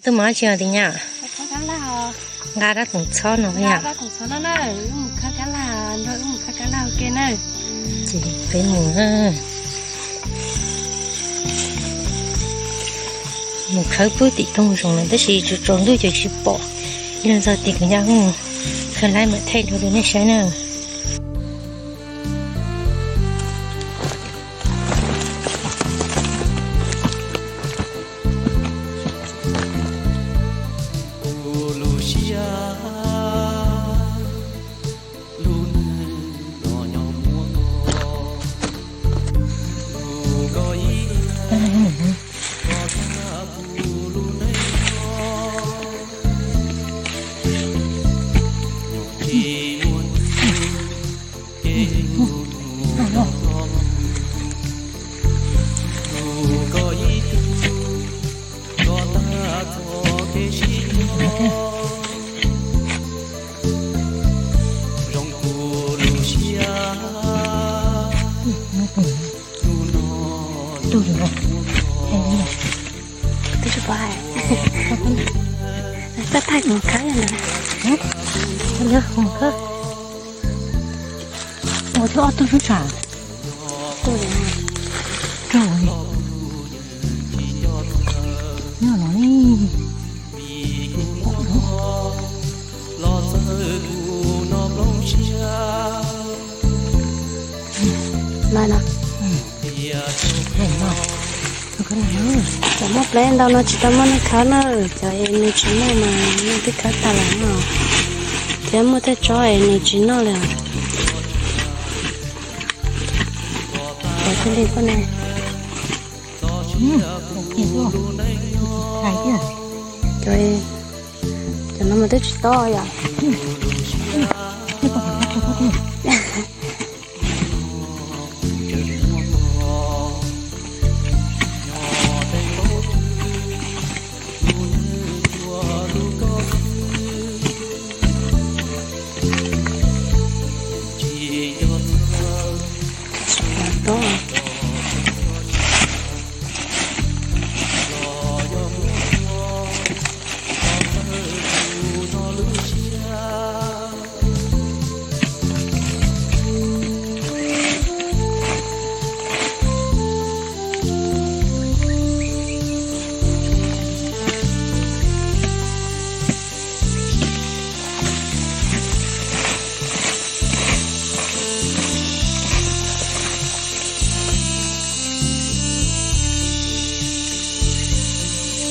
Tuaj mus dab tsi os tis nyab? Nqa rab khoom txhob no yom. Ces peb mus, mus khawb pub tim rooj zoov lawm tab sis tsaus tsaus ntuj ces tsis pom. Ib leeg txog tim kuv nyab mus khawb laib mam thaij dua rau nej saib na. Twb tsis pom hais. Txaj thaij mus khawb yog ntawd. Yog mus khawb. Ua thiab ob tug sub tsam. Rau li. Nyob no li. Lawm no. Cov muaj pleb ntau no tsis tau muaj neeg khawb na, cov es nws tsis muaj mas nws twb khawb tas lawm no. Thiab muaj tej tsob es nws tsis noj li. Cov thiaj li poj ne. Cov, cov no mas twb tsis tob yom.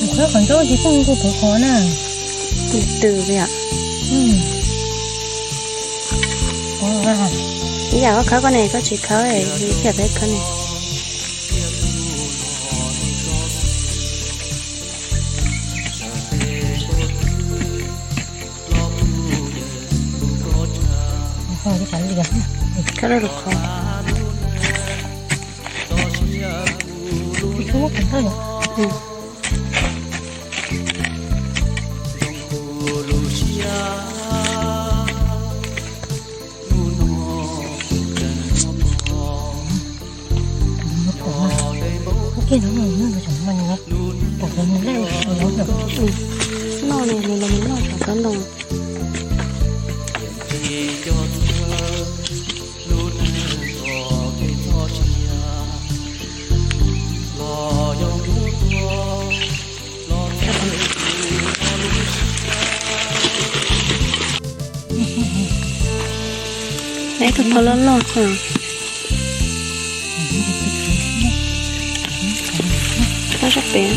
Mus khawb qhov ncauj ces pheej nkaus pov qhov na. Tws tws li os. Ib yam koj khawb koj ne, koj tsis khawb ib yam peb khawb ne. Khawb rau lub qhov. Noj ne, nws los noj cov kab ntoo. Ib tug phau loj loj. Tab sab pem.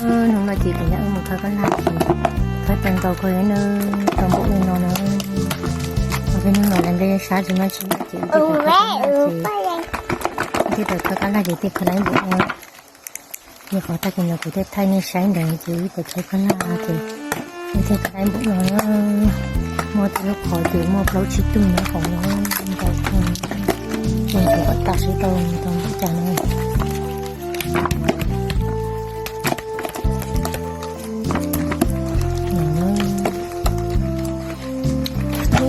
Hnub no ces kuv nyab wb mus khawb kab laj ces khawb tau ntau kawg li na, tau npaum li no na. Ua peb hnub no lawv npe sab tsis muaj tsis muaj ces wb thiaj tau khawb kab laj ces thiaj khawb laib npaum no. Yog qhov tag kis no kuv thiaj thaij nej saib ntawd ces wb tau khawb kab laj ces wb thiaj khawb laib npaum no. Muaj tej lub qhov ces muaj plaub tsib tug nyob hauv no ntau kawg. Ces kuv kom tam sim tau tau npaum cas no.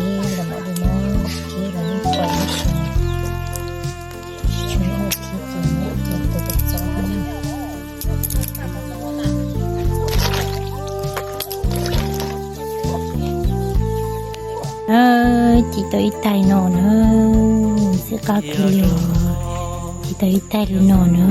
kev los mam li no, kev los yeej pom ib tsoom, tsoom ua kev ces nyob rau tus txov txov na. Ci tau ib tais no na, ntxim qab kawg li os. Ci tau ib tais li no na.